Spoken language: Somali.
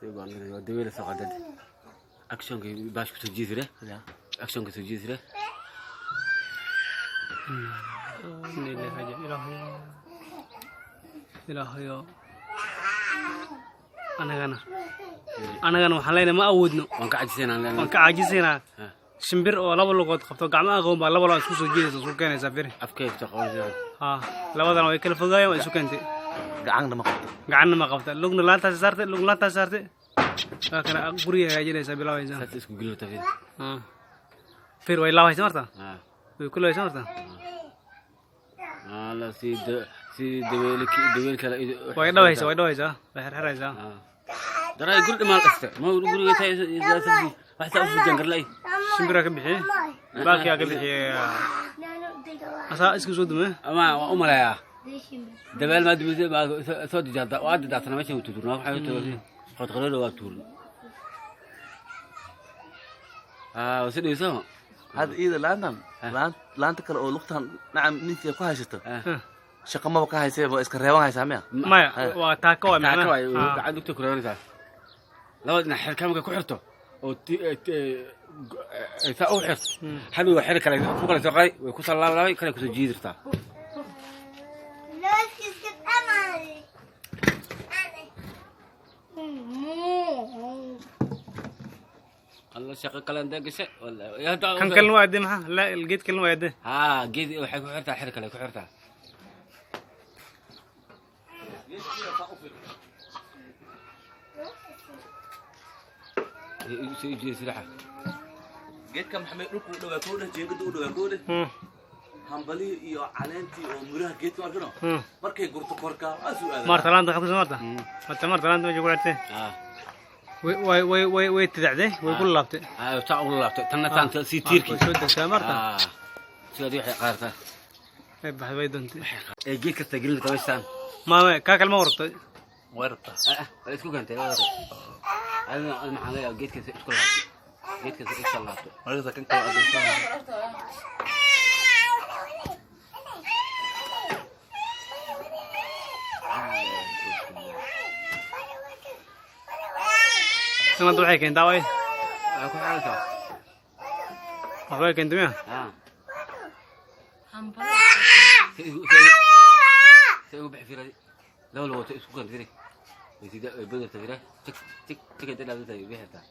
Dabeela soo qadad actionka baash kusoo jiidire, actionka soo jiidire. Ilaahayo, Ilaahayo, anagana waxaan leenahay ma awoodno. Waan ka cajisanaa. Waan ka caajisaynaa. Shimbir oo laba lugood qabto, gacmo aqoon baa laba lugood isku soo jiidaysa, isku keenaysaa firi. Afkeefta qabanaysa. Ha, labadana way kala fogaayeen, waa isu keentay. Gacanna ma qabto. Gacanna ma qabta, lugna laantaas saartay, lugna laantaas saartay, waa kana guriga hagaajinaysaa, bilaabaysaa. Saas isku gelota firi. Ha, fir way laabaysa marta. Way ku laabaysa marta. Ala si si dabeel dabeel kale. Way dhawaysaa, way dhawaysaa, way xirxiraysaa. Daray guri dhimaal dhiste ma guriga tay wax saa u fujan garlay. Shimbiraa ka bixiyey, baalkiyaa ka bixiyey, asaa isku soo dumay. Ama waan u maleeyaa dabeel maa dumisay, maa soo dijaada, waa didaasana meesha tuurnaa, waxay tuurtay qodqorada waa tuurn. Si dhigso. Hadda iyada laantan laanta kale oo lugtan nacam ninkii ku haysato shaqa maba ka haysee, waa iska reeban haysaa miya? Maya, waa taako waay. Taaka macnaha waay gacan dugta ku reebanaysaa laba dhinac xirka marka ku xirto oo saa u xirto, hadhow waa xiri kale ku kale soo qaday, way ku soo laablaabay kale kusoo jiidi kartaa. Alla shaqo kale intee gashay. Kan kalena waa adee, maxaa la geed kalena waa adee. Haa, geed waxay ku xirtaa, xir kale ku xirtaa. Soo jiidi siraxa. Geedka maxamed dhulku u dhawaa koodhe, jeegada u dhawaa koodhe, hambalihii iyo caleentii oo miraha geedka arkano markay gurto korka waa suu aadaa. Maarta laanta waxaa kusoo marta marta, marta laanta meesha ku xirtay. Way way way way tidacday, way ku laabtay. Saa ugu laabtay tanna taan sii tiirkii. Way soo degtaa marta. Sidaad waxay qaartaa. Way baxday, way doontay. Ee geed kasta gelin kartaa meeshaan. Maame kaa kalma wartay. Way rabtaa. Waa isku keentay, adina maxaa leeyahay, geed kasta isku laabto, geed kasta isku laabto. Markaasa kan kale adaysan. Sanad waxay keentaa way. Waxay ku xiraysaa. Waxbay keentay miya? Si ugu bixi firadi laba lugood isku keentay firi, way sida way bedelta fira, tik tik tik inta dhaafta way bixirtaa.